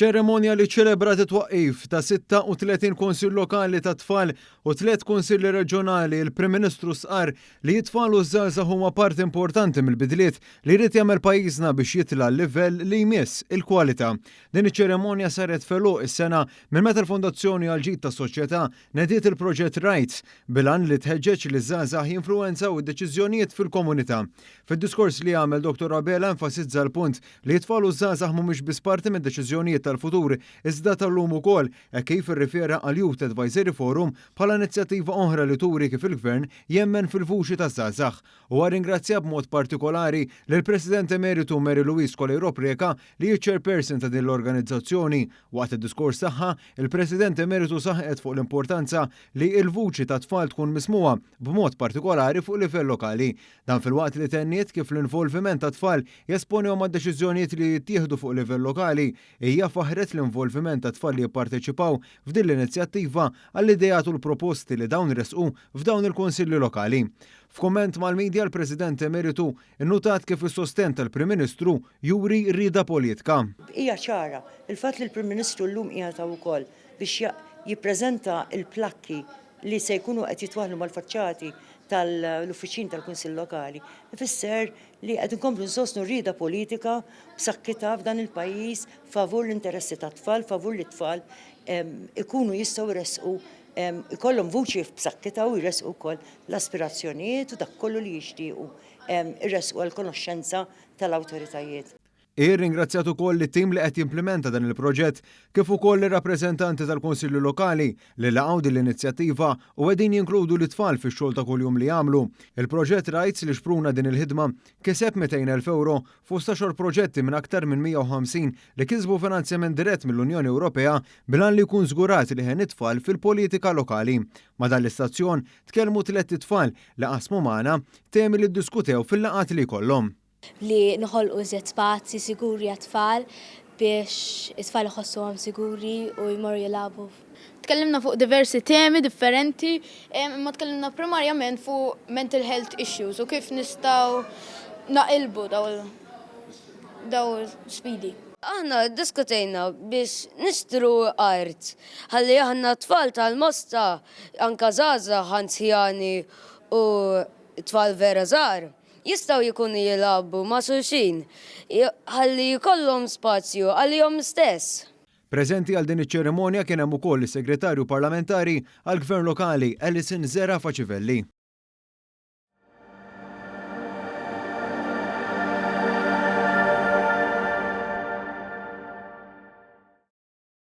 F'ċerimonja li ċċelebrat it-twaqqif ta' 36 Kunsill Lokali tat-Tfal u tliet Kunsilli Reġjonali, il-Prim Ministru stqarr li t-tfal u ż-żgħażagħ huma parti importanti mill-bidliet li jrid jagħmel pajjiżna biex jitla' l-livell li jmiss, il-kwalità. Din iċ-ċerimonja saret f'għeluq is-sena minn meta l-Fondazzjoni għall-Ġid tas-Soċjetà nediet il-proġett Rights bil-għan li tħeġġeġ liż-żgħażagħ jinfluwenzaw id-deċiżjonijiet fil-komunità. Fid-diskors li għamel Dottor Abela enfasizza l-punt Li t-tfal u ż-żgħażagħ mhumiex biss parti mid-deċiżjonijiet tal-futur, iżda tal-lum ukoll, hekk kif irrifera għall-Youth Advisory Forum bħala inizjattiva oħra li turi kif il-Gvern jemmen fil-vuċi taż-żgħażagħ. Huwa rringrazzja b'mod partikolari lill-President Emeritu Mary Louise Coleiro Preca li hi ċ-Chairperson ta' din l-organizzazzjoni. Waqt id-diskors tagħha, il-President Emeritu saħqet fuq l-importanza li l-vuċi tat-tfal tkun mismugħa, b'mod partikolari fuq livell lokali. Dan filwaqt li tenniet kif l-involviment tat-tfal jesponihom għad-deċiżjonijiet li jittieħdu fuq livell lokali. Hija faħħret l-involviment tat-tfal li jipparteċipaw f'din l-inizjattiva għall-ideat u l-proposti li dawn ressqu f'dawn il-kunsilli lokali. F'kumment mal-media l-President Emeritu nnutat kif is-sostenn tal-Prim Ministru juri rieda politka. Hija ċara, il-fatt li l-Prim Ministru llum qiegħed hawn ukoll biex jippreżenta l-plakki li se jkunu qed jitwaħħlu mal-faċċati tal-uffiċini tal-Kunsill Lokali, ifisser li qed inkomplu nsostnu rieda politika b'saħħitha f'dan il-pajjiż favur l-interessi tat-tfal, favur li t-tfal ikunu jistgħu jressqu ikollhom vuċi b'saħħitha u jressqu wkoll l-aspirazzjonijiet u dak kollu li jixtiequ jressqu għall-konoxxenza tal-awtoritajiet. Hi rringrazzjat ukoll lit-tim li qed jimplimenta dan il-proġett kif ukoll lir-rappreżentanti tal-Kunsilli Lokali li laqgħu din l-inizjattiva u qegħdin jinkludu lit-tfal fix-xogħol ta' kuljum li jagħmlu. Il-proġett Rights li xpruna din il-ħidma kiseb 200,000 ewro fost għaxar proġetti minn aktar minn 150 li kisbu finanzjament dirett mill-Unjoni Ewropea bil-għan li jkun żgurat leħen it-tfal fil-politika lokali. Ma' dan l-istazzjon tkellmu tlett itfal li qasmu magħna temi li ddiskutew fil-laqgħat li jkollhom. Li noħolqu iżjed spazji siguri għat-tfal biex it-tfal iħossuhom siguri u jmorru jilagħbu. Tkellimna fuq diversi temi differenti, imma tkellimna primarjament fuq mental health issues u kif nistgħu naqilbu daw sfidi. Aħna ddiskutejna biex nixtru art ħalli aħna t-tfal tal-Mosta, anke żgħażagħ, anzjani u tfal vera żgħar, Jistgħu jkunu jilagħbu ma' xulxin, ħalli jkollhom spazju għalihom stess. Preżenti għal din iċ-ċerimonja kien hemm ukoll is-Segretarju Parlamentari għall-Gvern Lokali Alison Zerafa Civelli.